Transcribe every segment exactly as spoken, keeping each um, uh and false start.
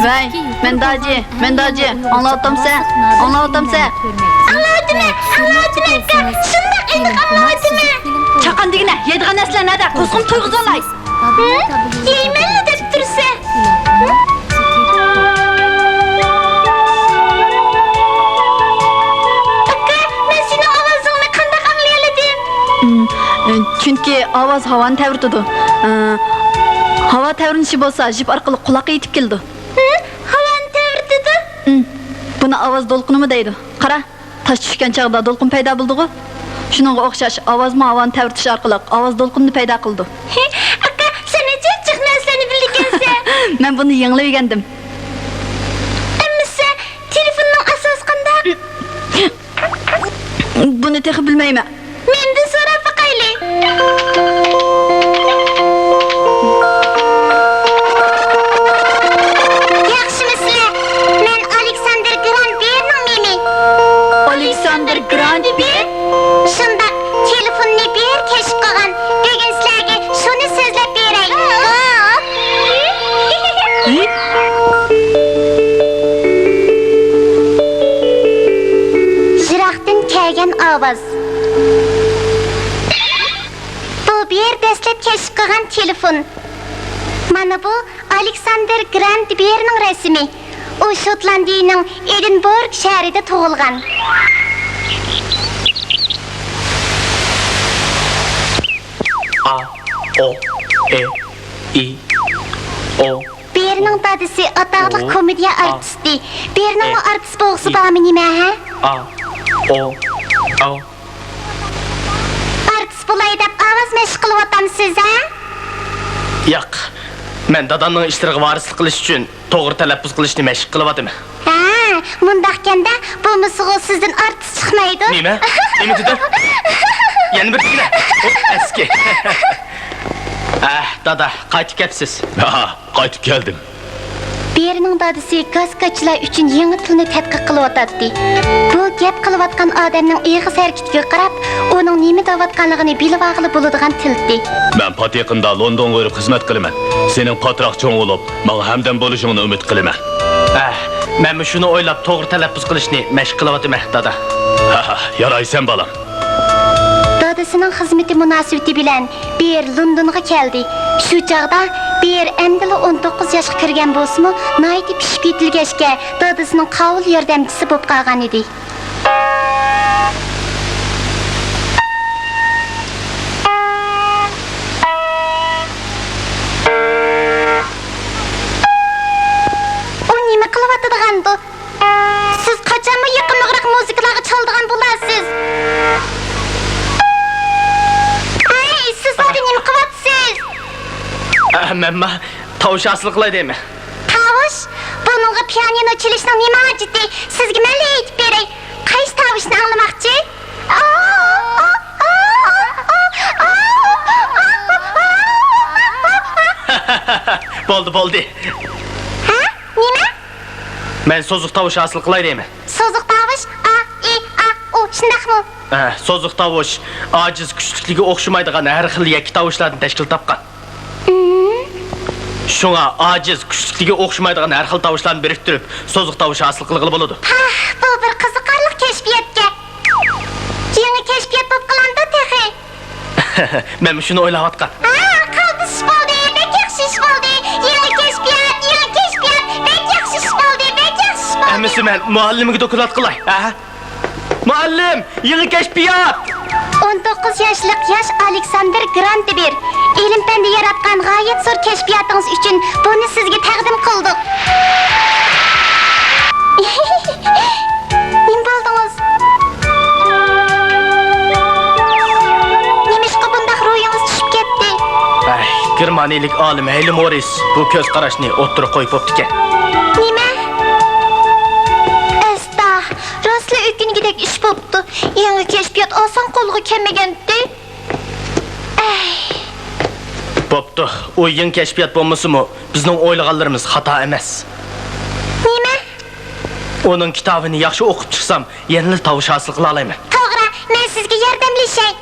ۋەي، مەن داجى، مەن داجى، ئاڭلاۋاتامسەن؟ ئاڭلاۋاتامسەن؟ ئاڭلاۋاتىمەن، ئاڭلاۋاتىمەن ئاكا، شۇنداق ئېنىق ئاڭلاۋاتىمەن. چاققان دېگىنە، يەيدىغان نەرسىلەر نەدە؟ قورسىقىمنى تويغۇزالاي. ھە؟ يەيمەنلا دەپ تۇرسەن. ئاكا، مەن سېنىڭ ئاۋازىڭنى قانداق ئاڭلىيالىدىم؟ چۈنكى ئاۋاز ھاۋانى تەۋرىتىدۇ. ھاۋا تەۋرىنىشى بولسا جىپ ئارقىلىق قۇلاققا يېتىپ كېلىدۇ. ھە؟ ھاۋانى تەۋرىتىدۇ؟ بۇنى ئاۋاز دولقۇنىمۇ دەيدۇ. قارا، تاش چۈشكەن چاغدا دولقۇن پەيدا بولىدىغۇ؟ شۇنىڭغا ئوخشاش، ئاۋازمۇ ھاۋانى تەۋرىتىش ئارقىلىق ئاۋاز دولقۇنىنى پەيدا قىلىدۇ. ھە، ئاكا، سەن ئەجەب جىق نەرسىلەرنى بىلىدىكەنسەن. مەن بۇنى يېڭىلا ئۆگەندىم. ئەمىسە، تېلېفوننىڭ ئاساسى قانداق؟ بۇنى تېخى بىلمەيمەن. مەندىن سوراپ باقايلى. ياخشىمۇسىلەر؟ مەن ئالېكساندىر گرانت بېرنىڭ مېمى. ئالېكساندىر گرانت بېر؟ شۇنداق، تېلېفوننى بېر كەشىپ قىلغان. بۈگۈن سىلەرگە شۇنى سۆزلەپ بېرەي. يىراقتىن كەلگەن ئاۋاز. بۇ بېر دەسلەپ كەشىپ قىلغان تېلېفون. مانا بۇ ئالېكساندىر گرانت بېرنىڭ رەسىمى. ئۇ شوتلاندىيىنىڭ ئېدىنبورگ شەھىرىدە تۇغۇلغان. ئا، ئو، ئې، ئى، ئو. بېرنىڭ دادىسى ئاتاقلىق كومېدىيە ئارتىستى. بېرنىڭمۇ ئارتىس بولغۇسى بارمۇ نېمە، ھە؟ ئا، ئو، ئاۋ. ئارتىس بولاي دەپ ئاۋاز مەشىق قىلىۋاتامسىز، ھە؟ ياق، مەن دادامنىڭ ئىشلىرىغا ۋارىسلىق قىلىش ئۈچۈن توغرا تەلەپپۇز قىلىشنى مەشىق قىلىۋاتىمەن. ھە، مۇنداقكەندە، بولمىسىغۇ سىزدىن ئارتىس چىقمايدۇ. نېمە؟ نېمە دېدىڭ؟ يەنە بىر دېگىنە. ئەسكى. ئەھ، دادا، قايتىپ كەپسىز. ھا، قايتىپ كەلدىم. بېرنىڭ دادىسى گاز كاچىلار ئۈچۈن يېڭى تىلنى تەتقىق قىلىۋاتاتتى. بۇ گەپ قىلىۋاتقان ئادەمنىڭ ئېغىز ھەرىكىتىگە قاراپ، ئۇنىڭ نېمە دەۋاتقانلىقىنى بىلىۋالغىلى بولىدىغان تىلتى. مەن پات يېقىندا لوندونغا بېرىپ خىزمەت قىلىمەن. سېنىڭ پاتراق چوڭ بولۇپ، ماڭا ھەمدەم بولۇشۇڭنى ئۈمىد قىلىمەن. ئەھ، مەنمۇ شۇنى ئويلاپ توغرا تەلەپپۇز قىلىشنى مەشىق قىلىۋاتىمەن، دادا. ھە، ھە، يارايسەن، بالام. دادىسىنىڭ خىزمىتى مۇناسىۋىتى بىلەن بېر لوندونغا كەلدى. شۇ چاغدا بېر ئەمدىلا ئون توققۇز ياشقا كىرگەن بولسىمۇ، ناھايىتى پىشىپ يېتىلگەچكە، دادىسىنىڭ قاۋۇل ياردەمچىسى بولۇپ قالغان ئىدى. ئۇ نېمە قىلىۋاتىدىغاندۇ؟ سىز قاچانمۇ يېقىملىقراق مۇزىكىلارغا چالىدىغان بولارسىز؟ ئەي، سىز زادى نېمە قىلىۋاتىسىز؟ ئە، مەنما تاۋۇش ھاسىل قىلاي دەيمەن. تاۋۇش؟ بۇنىڭغا پىيانىنو چېلىشنىڭ نېمە ھاجىتى؟ سىزگە مەنلا ئېيتىپ بېرەي. قايسى تاۋۇشنى ئاڭلىماقچى؟ بولدى، بولدى. ھە؟ نېمە؟ مەن سوزۇق تاۋۇش ھاسىل قىلاي دەيمەن. سوزۇق تاۋۇش، ئا، ئى، ئا، ئۇ، شۇنداقمۇ؟ ئە، سوزۇق تاۋۇش ئاجىز، كۈچلۈكلىكى ئوخشىمايدىغان ھەر خىل يەككە تاۋۇشلاردىن تەشكىل تاپقان. مم. شۇڭا ئاجىز، كۈچلۈكلىكى ئوخشىمايدىغان ھەر خىل تاۋۇشلارنى بىرىكتۈرۈپ، سوزۇق تاۋۇش ھاسىل قىلغىلى بولىدۇ. ھا، بۇ بىر قىزىقارلىق كەشپىيات گەپ. يېڭى كەشپىيات بولۇپ قالامدۇ تېخى؟ مەنمۇ شۇنى ئويلاۋاتقان. ھا، قالتىس ئىش بولدى، بەك ياخشى ئىش بولدى. يېڭى كەشپىيات، يېڭى كەشپىيات، بەك ياخشى ئىش بولدى، بەك ياخشى ئىش بولدى. ئەمىسە مەن مۇئەللىمگە دوكلات قىلاي، ھە؟ مۇئەللىم، يېڭى كەشپىيات! ئون توققۇز ياشلىق ياش ئالېكساندىر گرانتبېر، ئېلىم پەندە ياراتقان غايەت زور كەشپىياتىڭىز ئۈچۈن بۇنى سىزگە تەقدىم قىلدۇق. نېمە بولدىڭىز؟ نېمىشقا بۇنداق روھىڭىز چۈشۈپ كەتتى؟ ئەي، گېرمانىيىلىك ئالىم ھەيلى مورىس بۇ كۆز قاراشنى ئوتتۇرىغا قويۇپ بوپتىكەن. نېمە؟ ئەستا، راستلا ئۆكۈنگۈدەك ئىش بوپتۇ. يېڭى كەشپىيات ئاسان قولغا كەلمىگەنتى. ئەي. بوپتۇ، ئۇ يېڭى كەشپىيات بولمىسىمۇ، بىزنىڭ ئويلىغانلىرىمىز خاتا ئەمەس. نېمە؟ ئۇنىڭ كىتابىنى ياخشى ئوقۇپ چىقسام، يەنىلا تاۋۇش ھاسىل قىلالايمەن. توغرا، مەن سىزگە ياردەملىشەي.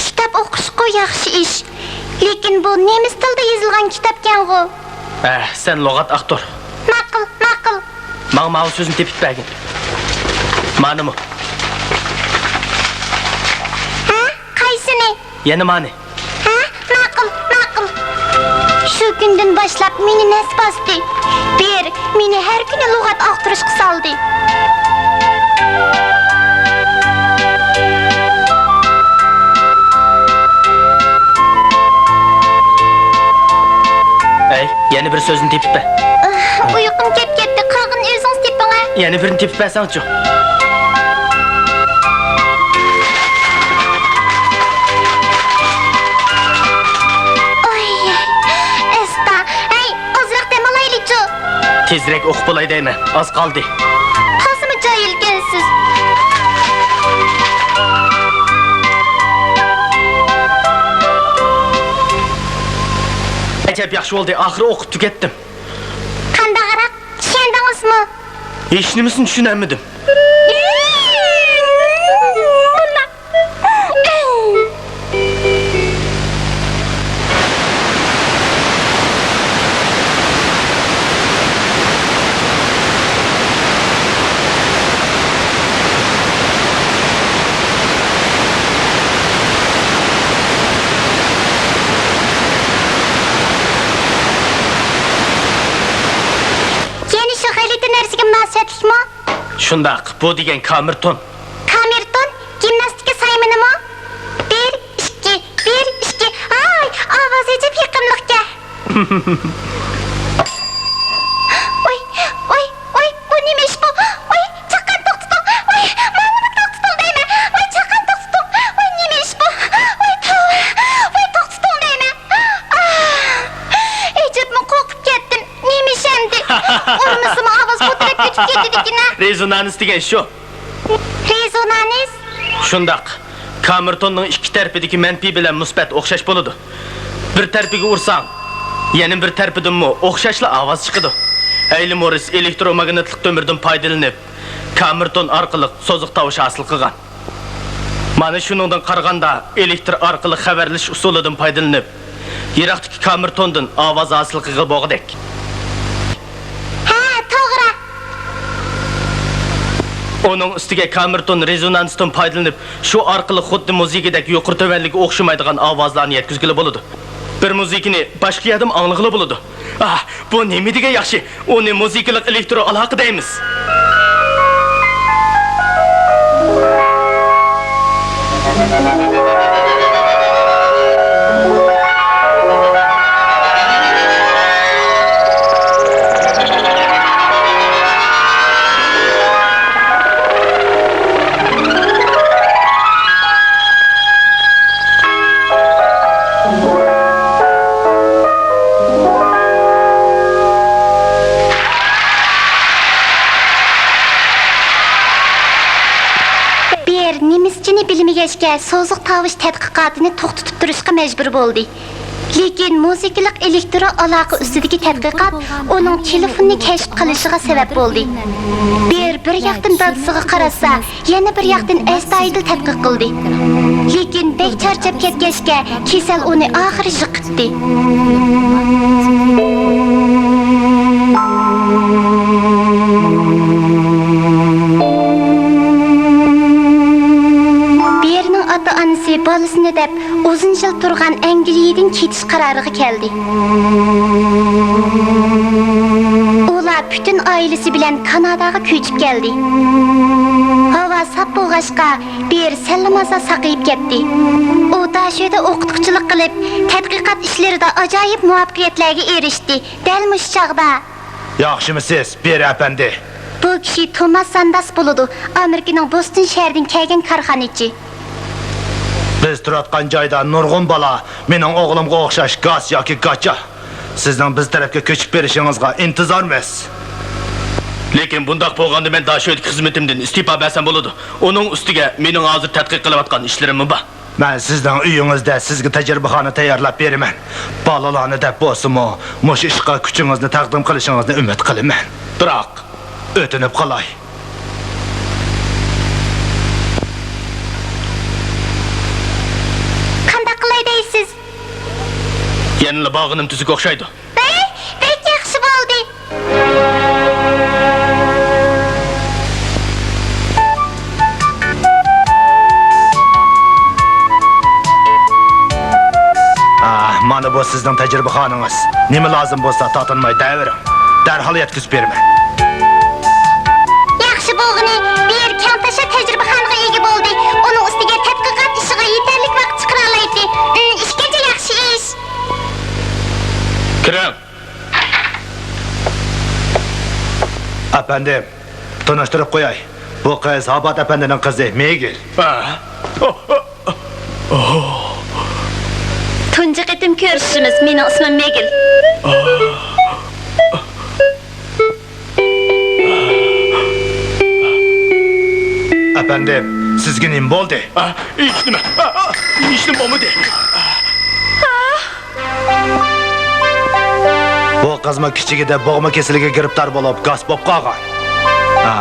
كىتاب ئوقۇشقۇ ياخشى ئىش. لېكىن بۇ نېمىس تىلىدا يېزىلغان كىتابكەنغۇ؟ ھە، سەن لۇغەت ئاختۇر. ماڭا ماۋۇ سۆزنى تېپىپ بەرگىن. مانىمۇ؟ ھە؟ قايسىنى؟ يەنە مانى. ھە؟ ماقۇل، ماقۇل. شۇ كۈندىن باشلاپ مېنى نەس باستى. بىر، مېنى ھەر كۈنى لۇغەت ئاختۇرۇشقا سالدى. ئەي، يەنە بىر سۆزنى تېپىپ بەر. ئۇيقۇم كەپ كەتتى، قالغىنىنى ئۆزىڭىز تېپىڭە. يەنە بىرنى تېپىپ بەرسەڭچۇ؟ ئاي، ئەستا. ھەي، ئازراق دەم ئالايلىچۇ. تېزرەك ئوقۇپ بولاي دەيمەن، ئاز قالدى. تازىمۇ جاھىلكەنسىز. ئەجەب ياخشى بولدى، ئاخىرى ئوقۇپ تۈگەتتىم. قانداقراق؟ چۈشەندىڭىزمۇ؟ ھېچنېمىسىنى چۈشىنەلمىدىم. يەنە شۇ غەلىتە نەرسىگە مۇناسىۋەتلىكمۇ؟ شۇنداق، بۇ دېگەن كامېرتون. كامېرتون؟ گىمناستىكا سايمىنىمۇ؟ بىر، ئىككى، بىر، ئىككى. ھاي، ئاۋازى ئەجەب يېقىملىقكەن. ۋاي، ۋاي، ۋاي، بۇ نېمە ئىش بۇ؟ ۋاي، چاققان توختىتىڭ. ۋاي، ماڭىمۇ توختىتىڭ دەيمەن. ۋاي، چاققان توختىتىڭ. ۋاي، نېمە ئىش بۇ؟ ۋاي، توۋا. ۋاي، توختىتىڭ دەيمەن. ئاھ! ئەجەبمۇ قورقۇپ كەتتىم. نېمە ئىش ئەمدى؟ ئۇرمىسىمۇ ئاۋاز بۇ تەرەپكە ئۆتۈپ كېتىدىكىن-ە. رېزونانس دېگەن شۇ. رېزونانس؟ شۇنداق. كامېرتوننىڭ ئىككى تەرىپىدىكى مەنپىي بىلەن مۇسبەت ئوخشاش بولىدۇ. بىر تەرىپىگە ئۇرساڭ، يەنە بىر تەرىپىدىنمۇ ئوخشاشلا ئاۋاز چىقىدۇ. ھەيلى موررىس ئېلېكتروماگنىتلىق تۆمۈردىن پايدىلىنىپ، كامېرتون ئارقىلىق سوزۇق تاۋۇش ھاسىل قىلغان. مانا شۇنىڭدىن قارىغاندا، ئېلېكتر ئارقىلىق خەۋەرلىشىش ئۇسۇلىدىن پايدىلىنىپ، يىراقتىكى كامېرتوندىن ئاۋاز ھاسىل قىلغىلى بولغۇدەك. ھە، توغرا. ئۇنىڭ ئۈستىگە كامېرتون رېزونانستىن پايدىلىنىپ، شۇ ئارقىلىق خۇددى مۇزىكىدەك يۇقىرى تۆۋەنلىكى ئوخشىمايدىغان ئاۋازلارنى يەتكۈزگىلى بولىدۇ. بىر مۇزىكىنى باشقا يەردىمۇ ئاڭلىغىلى بولىدۇ. ئاھ، بۇ نېمە دېگەن ياخشى! ئۇنى مۇزىكىلىق ئېلېكترو ئالاقە دەيمىز. بىر نېمىسچىنى بىلمىگەچكە، سوزۇق تاۋۇش تەتقىقاتىنى توختىتىپ تۇرۇشقا مەجبۇر بولدى. لېكىن مۇزىكىلىق ئېلېكترو ئالاقە ئۈستىدىكى تەتقىقات ئۇنىڭ تېلېفوننى كەشىپ قىلىشىغا سەۋەب بولدى. بىر، بىر ياقتىن دادىسىغا قاراتسا، يەنە بىر ياقتىن ئەستايىدىل تەتقىق قىلدى. لېكىن بەك چارچاپ كەتكەچكە، كېسەل ئۇنى ئاخىرى يىقىتتى. بىرنىڭ ئاتا-ئانىسى بالىسىنى دەپ ئۇزۇن يىل تۇرغان ئەنگلىيەدىن كېتىش قارارىغا كەلدى. ئۇلار پۈتۈن ئائىلىسى بىلەن كاناداغا كۆچۈپ كەلدى. ھاۋا ساپ بولغاچقا، بىر سەللىمازا ساقىيىپ كەتتى. ئۇ داشۆدە ئوقۇتقۇچىلىق قىلىپ، تەتقىقات ئىشلىرىدا ئاجايىپ مۇۋەپپەقىيەتلەرگە ئېرىشتى. دەل مۇشۇ چاغدا. ياخشىمۇسىز، بىر ئەپەندى؟ بۇ كىشى توماس سانداس بولىدۇ، ئامېرىكىنىڭ بوستون شەھىرىدىن كەلگەن كارخانىچى. بىز تۇرۇۋاتقان جايدا نۇرغۇن بالا مېنىڭ ئوغلۇمغا ئوخشاش گاس ياكى گاچا. سىزنىڭ بىز تەرەپكە كۆچۈپ بېرىشىڭىزغا ئىنتىزارمىز. لېكىن بۇنداق بولغاندا مەن داشۆدىكى خىزمىتىمدىن ئىستېپا بەرسەم بولىدۇ. ئۇنىڭ ئۈستىگە مېنىڭ ھازىر تەتقىق قىلىۋاتقان ئىشلىرىممۇ بار. مەن سىزنىڭ ئۆيىڭىزدە سىزگە تەجرىبىخانا تەييارلاپ بېرىمەن. بالىلارنى دەپ بولسىمۇ، مۇشۇ ئىشقا كۈچىڭىزنى تەقدىم قىلىشىڭىزنى ئۈمىد قىلىمەن. بىراق، ئۆتۈنۈپ قالاي. قانداق قىلاي دەيسىز؟ يەنىلا بارغىنىم تۈزۈك ئوخشايدۇ. ھەي، بەك ياخشى بولدى. بۇ سىزنىڭ تەجرىبىخانىڭىز. نېمە لازىم بولسا تارتىنماي دەۋېرىڭ. دەرھال يەتكۈزۈپ بېرىمەن. ياخشى بولغىنى، بىر كەڭتاشا تەجرىبىخانىغا ئىگە بولدى. ئۇنىڭ ئۈستىگە تەتقىقات ئىشىغا يېتەرلىك ۋاقىت چىقىرالايتتى. ئىم، ئىككىنچى ياخشى ئىش. كىرىڭ. ئەپەندىم، تونۇشتۇرۇپ قوياي. بۇ قىز ھابات ئەپەندىنىڭ قىزى مېگىل. تۇنجى قېتىم كۆرۈشۈشىمىز. مېنىڭ ئىسمىم مېگىل. ئەپەندىم، سىزگە نېمە بولدى؟ ھېچنېمە. ھېچنېمە بولمىدى. بۇ قىزمۇ كىچىكىدە بوغما كېسىلىگە گىرىپتار بولۇپ، گاس بولۇپ قالغان. ھا،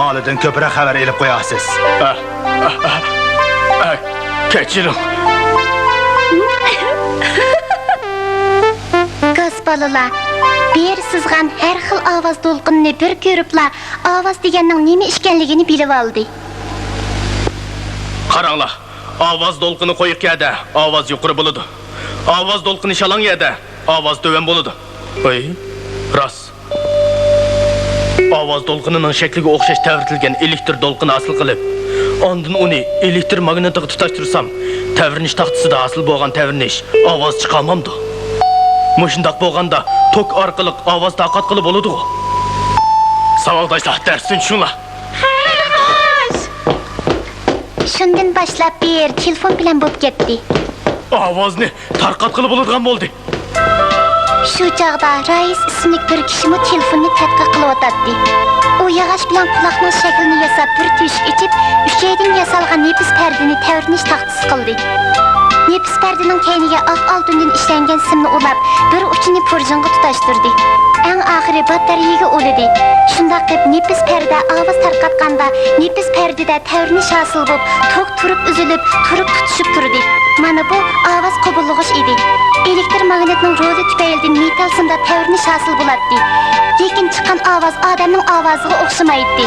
ئالىدىن كۆپرەك خەۋەر ئېلىپ قويارسىز. ئا، ئا، ئا، ئا، كەچۈرۈڭ. گاس بالىلار، بىر سىزغان ھەر خىل ئاۋاز دولقۇنىنى بىر كۆرۈپلا، ئاۋاز دېگەننىڭ نېمە ئىكەنلىكىنى بىلىۋالدى. قاراڭلار، ئاۋاز دولقۇنى قويۇق يەردە ئاۋاز يۇقىرى بولىدۇ. ئاۋاز دولقۇنى شالاڭ يەردە ئاۋاز تۆۋەن بولىدۇ. ئەي، راست. ئاۋاز دولقۇنىنىڭ شەكلىگە ئوخشاش تەۋرىتىلگەن ئېلېكتر دولقۇنى ھاسىل قىلىپ، ئاندىن ئۇنى ئېلېكتر ماگنىتىغا تۇتاشتۇرسام، تەۋرىنىش تاختىسىدا ھاسىل بولغان تەۋرىنىش ئاۋاز چىقارمامدۇ؟ مۇشۇنداق بولغاندا توك ئارقىلىق ئاۋاز تارقاتقىلى بولىدىغۇ؟ ساۋاقداشلار، دەرستىن چۈشۈڭلار. ھە، خوش. شۇندىن باشلاپ بىر تېلېفون بىلەن بولۇپ كەتتى. ئاۋازنى تارقاتقىلى بولىدىغان بولدى. شۇ چاغدا رايىس ئىسىملىك بىر كىشىمۇ تېلېفوننى تەتقىق قىلىۋاتاتتى. ئۇ ياغاچ بىلەن قۇلاقنىڭ شەكلىنى ياساپ، بىر تۆشۈك ئېچىپ، ئۈچەيدىن ياسالغان نېپىز پەردىنى تەۋرىنىش تاختىسى قىلدى. نېپىز پەردىنىڭ كەينىگە ئاق ئالتۇندىن ئىشلەنگەن سىمنى ئۇلاپ، بىر ئۇچىنى پۇرجىنغا تۇتاشتۇردى. ئەڭ ئاخىرى باتارېيىگە ئۇلىدى. شۇنداق قىلىپ، نېپىز پەردە ئاۋاز تارقاتقاندا، نېپىز پەردىدە تەۋرىنىش ھاسىل بولۇپ، توك تۇرۇپ ئۈزۈلۈپ، تۇرۇپ تۇتىشىپ تۇردى. مانا بۇ ئاۋاز قوبۇللىغۇچ ئىدى. ئېلېكتر ماگنىتنىڭ رولى تۈپەيلىدىن مېتال سىمدا تەۋرىنىش ھاسىل بولاتتى. لېكىن چىققان ئاۋاز ئادەمنىڭ ئاۋازىغا ئوخشىمايتتى.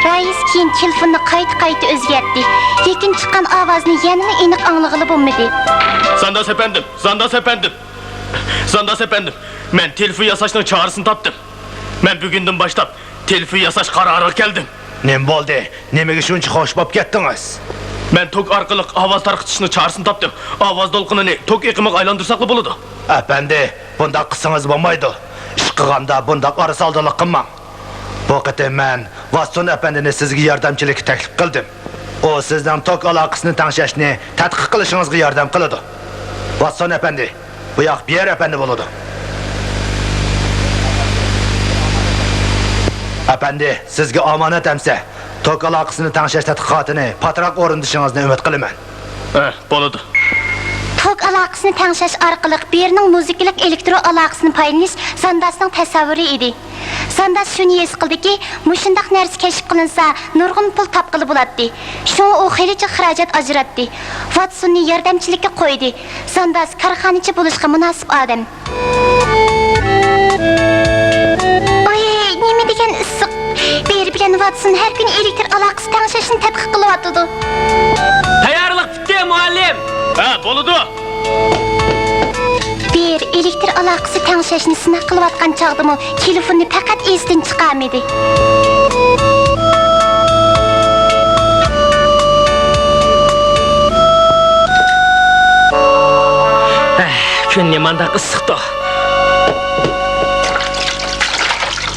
رايىس كېيىن تېلېفوننى قايتا-قايتا ئۆزگەرتتى. لېكىن چىققان ئاۋازنى يەنىلا ئېنىق ئاڭلىغىلى بولمىدى. زانداس ئەپەندىم، زانداس ئەپەندىم. زانداس ئەپەندىم، مەن تېلېفون ياساشنىڭ چارىسىنى تاپتىم. مەن بۈگۈندىن باشلاپ تېلېفون ياساش قارارىغا كەلدىم. نېمە بولدى؟ نېمىگە شۇنچە خوش بولۇپ كەتتىڭىز؟ مەن توك ئارقىلىق ئاۋاز تارقىتىشنىڭ چارىسىنى تاپتىم. ئاۋاز دولقۇنىنى توك ئېقىمىغا ئايلاندۇرساقلا بولىدۇ. ئەپەندى، بۇنداق قىلسىڭىز بولمايدۇ. ئىش قىلغاندا بۇنداق ئارىسالدىلىق قىلماڭ. بۇ قېتىم مەن ۋاتسون ئەپەندىنى سىزگە ياردەمچىلىككە تەكلىپ قىلدىم. ئۇ سىزنىڭ توك ئالاقىسىنى تەڭشەشنى تەتقىق قىلىشىڭىزغا ياردەم قىلىدۇ. ۋاتسون ئەپەندى، بۇ ياق بىيەر ئەپەندى بولىدۇ. ئەپەندى، سىزگە ئامانەت ئەمسە، توك ئالاقىسىنى تەڭشەش تەتقىقاتىنى پاتراق ئورۇندىشىڭىزنى ئۈمىد قىلىمەن. ئە، بولىدۇ. توك ئالاقىسىنى تەڭشەش ئارقىلىق بىرنىڭ مۇزىكىلىق ئېلېكترو ئالاقىسىنى پايدىلىنىش زانداسنىڭ تەسەۋۋۇرى ئىدى. زانداس شۇنى ھېس قىلدىكى، مۇشۇنداق نەرسە كەشىپ قىلىنسا، نۇرغۇن پۇل تاپقىلى بولاتتى. شۇڭا ئۇ خېلىچە خىراجەت ئاجراتتى. ۋاتسوننى ياردەمچىلىككە قويدى. زانداس كارخانىچى بولۇشقا مۇناسىپ ئادەم. ئاي، نېمە دېگەن ئىسسىق! بېرى بىلەن ۋاتسون ھەر كۈنى ئېلېكتر ئالاقىسى تەڭشەشنى تەتقىق قىلىۋاتىدۇ. تەييارلىق پۈتتى، مۇئەللىم! ھە، بولىدۇ. بېرى ئېلېكتر ئالاقىسى تەڭشەشنى سىناق قىلىۋاتقان چاغدىمۇ تېلېفوننى پەقەت ئېسىدىن چىقارمىدى. ئەھ، كۈن نېمانداق ئىسسىقتۇ.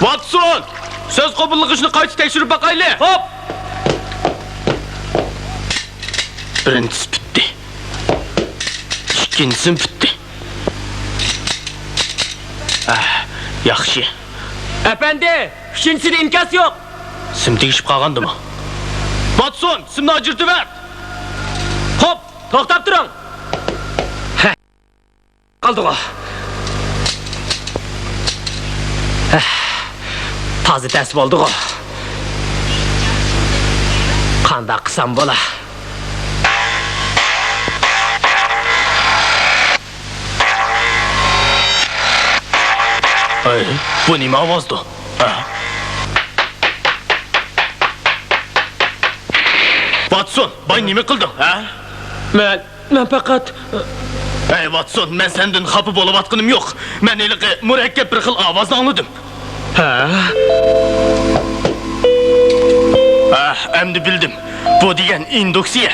ۋاتسون! سۆز قوبۇللىغۇچنى قايتا تەكشۈرۈپ باقايلى. خوپ. بىرىنچىسى پۈتتى. ئىككىنچىسىمۇ پۈتتى. ئەھ، ياخشى. ئەپەندى، ئۈچىنچىسىدە ئىنكاس يوق. سىم تېگىشىپ قالغاندىمۇ؟ ۋاتسون، سىمنى ئاجرىتىۋەت. خوپ، توختاپ تۇرۇڭ. ھە. قالدىغۇ. ھە، تازا تەس بولدىغۇ. قانداق قىلسام بولا؟ ئەي، بۇ نېمە ئاۋازدۇ؟ ھە؟ ۋاتسون، باي نېمە قىلدىڭ، ھە؟ مەن مەن پەقەت. ھەي، ۋاتسون، مەن سەندىن خاپا بولۇۋاتقىنىم يوق. مەن ھېلىقى مۇرەككەپ بىر خىل ئاۋازنى ئاڭلىدىم. ھە؟ ھە، ئەمدى بىلدىم. بۇ دېگەن ئىندۇكسىيە.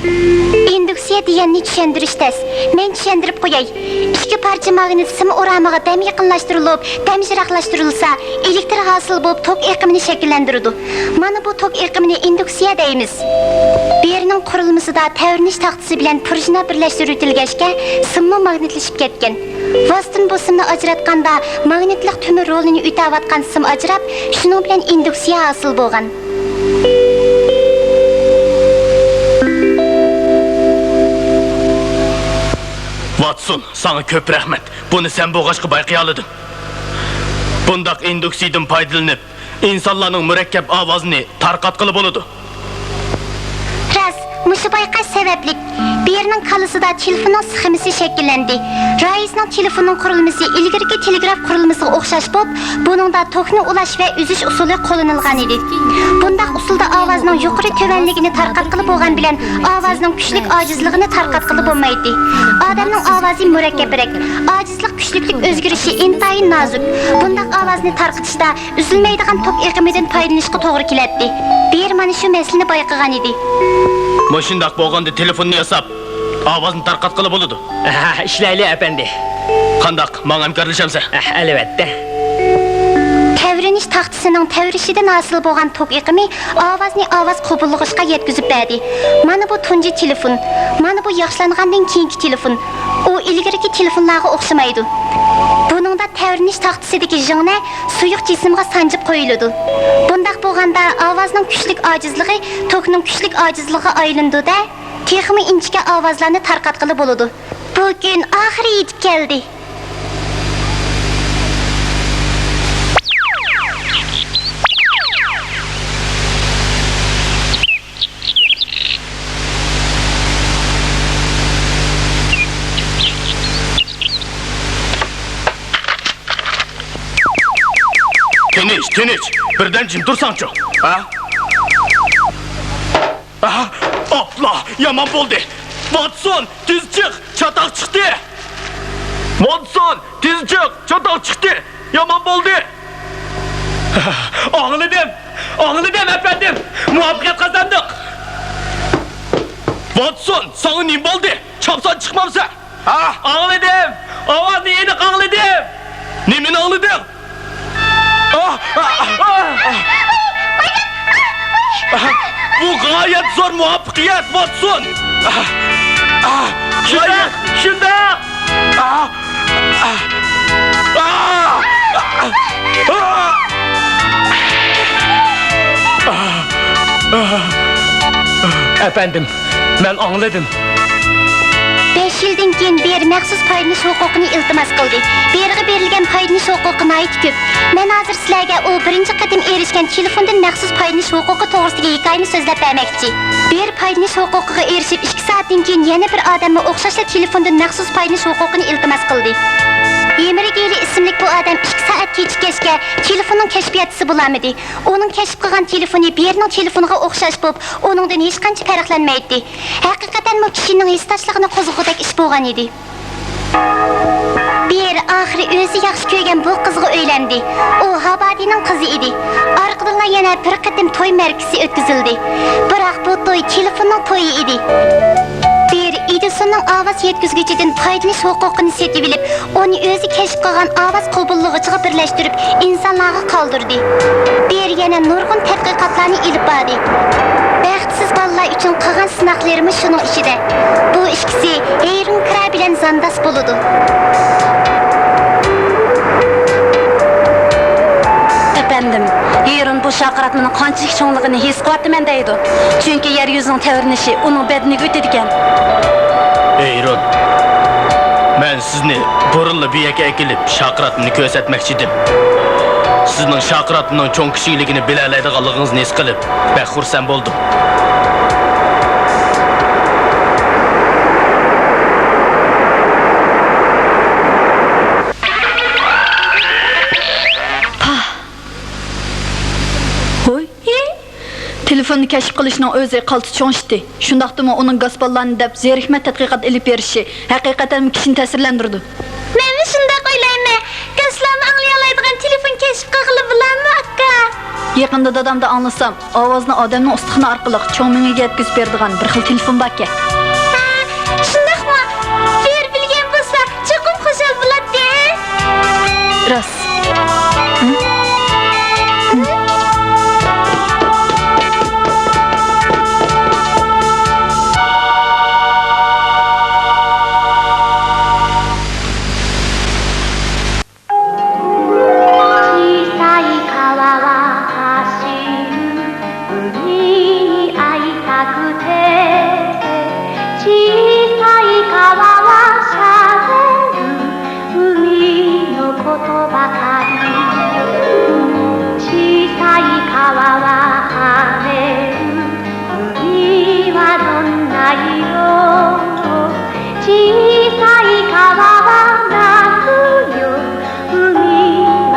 ئىندۇكسىيە دېگەننى چۈشەندۈرۈش تەس. مەن چۈشەندۈرۈپ قوياي. ئىككى پارچە ماگنىت سىم ئورامىغا دەم يېقىنلاشتۇرۇلۇپ، دەم يىراقلاشتۇرۇلسا، ئېلېكتر ھاسىل بولۇپ، توك ئېقىمىنى شەكىللەندۈرىدۇ. مانا بۇ توك ئېقىمىنى ئىندۇكسىيە دەيمىز. بېرنىڭ قۇرۇلمىسىدا تەۋرىنىش تاختىسى بىلەن پۇرژىنا بىرلەشتۈرۈۋېتىلگەچكە، سىممۇ ماگنىتلىشىپ كەتكەن. ۋاستىن بۇ سىمنى ئاجراتقاندا، ماگنىتلىق تۈمۈر رولىنى ئۆتەۋاتقان سىم ئاجراپ، شۇنىڭ بىلەن ئىندۇكسىيە ھاسىل بولغان. ۋاتسون، ساڭا كۆپ رەھمەت. بۇنى سەن بولغاچقا بايقىيالىدىم. بۇنداق ئىندۇكسىيىدىن پايدىلىنىپ، ئىنسانلارنىڭ مۇرەككەپ ئاۋازىنى تارقاتقىلى بولىدۇ. راست، مۇشۇ بايقاش سەۋەبلىك، بېرنىڭ كاللىسىدا تېلېفوننىڭ سخېمىسى شەكىللەندى. رايسنىڭ تېلېفوننىڭ قۇرۇلمىسى ئىلگىرىكى تېلېگراف قۇرۇلمىسىغا ئوخشاش بولۇپ، بۇنىڭدا توكنى ئۇلاش ۋە ئۈزۈش ئۇسۇلى قوللىنىلغانىدى. بۇنداق ئۇسۇلدا ئاۋازنىڭ يۇقىرى تۆۋەنلىكىنى تارقاتقىلى بولغان بىلەن ئاۋازنىڭ كۈچلۈك ئاجىزلىقىنى تارقاتقىلى بولمايتتى. ئادەمنىڭ ئاۋازى مۇرەككەپرەك. ئاجىزلىق كۈچلۈكلۈك ئۆزگىرىشى ئىنتايىن نازۇك. بۇنداق ئاۋازنى تارقىتىشتا ئۈزۈلمەيدىغان توك ئېقىمىدىن پايدىلىنىشقا توغرا كېلەتتى. بېر مانا شۇ مەسىلىنى بايقىغانىدى. مۇشۇنداق بولغاندا تېلېفوننى ياساپ، ئاۋازنى تارقاتقىلى بولىدۇ. ئىشلەيلى، ئەپەندى. قانداق، ماڭا ھەمكارلىشامسەن؟ ئەلۋەتتە. تەۋرىنىش تاختىسىنىڭ تەۋرىشىدىن ھاسىل بولغان توك ئېقىمى ئاۋازنى ئاۋاز قوبۇللىغۇچقا يەتكۈزۈپ بەردى. مانا بۇ تۇنجى تېلېفون. مانا بۇ ياخشىلانغاندىن كېيىنكى تېلېفون. ئۇ ئىلگىرىكى تېلېفونلارغا ئوخشىمايدۇ. بۇنىڭدا تەۋرىنىش تاختىسىدىكى ژىڭنە سۇيۇق جىسىمغا سانجىپ قويۇلىدۇ. بۇنداق بولغاندا ئاۋازنىڭ كۈچلۈك ئاجىزلىقى توكنىڭ كۈچلۈك ئاجىزلىقىغا ئايلىنىدۇ-دە، تېخىمۇ ئىنچىكە ئاۋازلارنى تارقاتقىلى بولىدۇ. بۇ كۈن ئاخىرى يېتىپ كەلدى. تىنچ، تىنچ. بىردەم جىم تۇرساڭچۇ. ھە؟ ئاھ، ئاپلا، يامان بولدى. ۋاتسون، تېز چىق، چاتاق چىقتى. ۋاتسون، تېز چىق، چاتاق چىقتى. يامان بولدى. ئاڭلىدىم، ئاڭلىدىم، ئەپەندىم. مۇۋەپپەقىيەت قازاندۇق. ۋاتسون، ساڭا نېمە بولدى؟ چاپسان چىقمامسەن؟ ھە؟ ئاڭلىدىم. ئاۋازنى ئېنىق ئاڭلىدىم. نېمىنى ئاڭلىدىڭ؟ ئاھ، ئاھ، ئاھ، ئاھ. بۇ غايەت زور مۇۋەپپەقىيەت، ۋاتسون. ئاھ، ئاھ، شۇنداق، غايەت. شۇنداق. ئاھ، ئاھ، ئاھ، ئاھ. ئەپەندىم، مەن ئاڭلىدىم. بەش يىلدىن كېيىن بېر مەخسۇس پايدىلىنىش ھوقۇقىنى ئىلتىماس قىلدى. بېرغا بېرىلگەن پايدىلىنىش ھوقۇقى ناھايىتى كۆپ. مەن ھازىر سىلەرگە ئۇ بىرىنچى قېتىم ئېرىشكەن تېلېفوندىن مەخسۇس پايدىلىنىش ھوقۇقى توغرىسىدىكى ھېكايىنى سۆزلەپ بەرمەكچى. بېر پايدىلىنىش ھوقۇقىغا ئېرىشىپ ئىككى سائەتتىن كېيىن يەنە بىر ئادەممۇ ئوخشاشلا تېلېفوندىن مەخسۇس پايدىلىنىش ھوقۇقىنى ئىلتىماس قىلدى. ھېنرى گېلى ئىسىملىك بۇ ئادەم ئىككى سائەت كېچىككەچكە تېلېفوننىڭ كەشپىياتچىسى بولالمىدى. ئۇنىڭ كەشىپ قىلغان تېلېفونى بېرنىڭ تېلېفونىغا ئوخشاش بولۇپ، ئۇنىڭدىن ھېچقانچە پەرقلەنمەيتتى. ھەقىقەتەنمۇ كىشىنىڭ ھېسداشلىقىنى قوزغىغۇدەك ئىش بولغان ئىدى. بېر ئاخىرى ئۆزى ياخشى كۆرگەن بۇ قىزغا ئۆيلەندى. ئۇ ھابادىنىڭ قىزى ئىدى. ئارقىدىنلا يەنە بىر قېتىم توي مەرىكىسى ئۆتكۈزۈلدى. بىراق بۇ توي تېلېفوننىڭ تويى ئىدى. بېر ئېدىسوننىڭ ئاۋاز يەتكۈزگۈچىدىن پايدىلىنىش ھوقۇقىنى سېتىۋېلىپ، ئۇنى ئۆزى كەشىپ قىلغان ئاۋاز قوبۇللىغۇچىغا بىرلەشتۈرۈپ، ئىنسانلارغا قالدۇردى. بېر يەنە نۇرغۇن تەتقىقاتلارنى ئېلىپ باردى. بەختسىز بالىلار ئۈچۈن قىلغان سىناقلىرىمۇ شۇنىڭ ئىچىدە. بۇ ئىككىسى ھېيرون كرا بىلەن زانداس بولىدۇ. ئەپەندىم، ھېيرون بۇ شارقىراتمىنىڭ قانچىلىك چوڭلۇقىنى ھېس قىلىۋاتىمەن دەيدۇ. چۈنكى يەر يۈزىنىڭ تەۋرىنىشى ئۇنىڭ بەدىنىگە ئۆتىدىكەن. ھېيرون، مەن سىزنى بۇرۇنلا بۇ يەرگە ئەكېلىپ، شارقىراتمىنى كۆرسەتمەكچىدىم. سىزنىڭ شارقىراتمىنىڭ چوڭ-كىچىكلىكىنى بىلەلەيدىغانلىقىڭىزنى ھېس قىلىپ، بەك خۇرسەن بولدۇم. پاھ! ھوي! تېلېفوننى كەشىپ قىلىشنىڭ ئۆزى قالتىس چوڭ ئىشتى. شۇنداقتىمۇ ئۇنىڭ گاس بالىلارنى دەپ زېرىكمەي تەتقىقات ئېلىپ بېرىشى ھەقىقەتەنمۇ كىشىنى تەسىرلەندۈرىدۇ. مەنمۇ شۇنداق ئويلايمەن. گاسلارنى ئاڭلىيالايدىغان تېلېفون كەشىپ قىلغىلى بولامدۇ، ئاكا؟ يېقىندا دادامدىن ئاڭلىسام، ئاۋازنى ئادەمنىڭ ئۇستىخىنى ئارقىلىق چوڭ مېڭىگە يەتكۈزۈپ بېرىدىغان بىر خىل تېلېفون باركەن. ھە، شۇنداقمۇ؟ بىر بىلگەن بولسا، چوقۇم خۇشال بولاتتى، ھە؟ راست. ھە؟ ھە؟ 小さい川は走る、海に会いたくて。小さい川はしゃべる、海のことばかり。小さい川は跳ねる、海はどんな色？小さい川は泣くよ、海は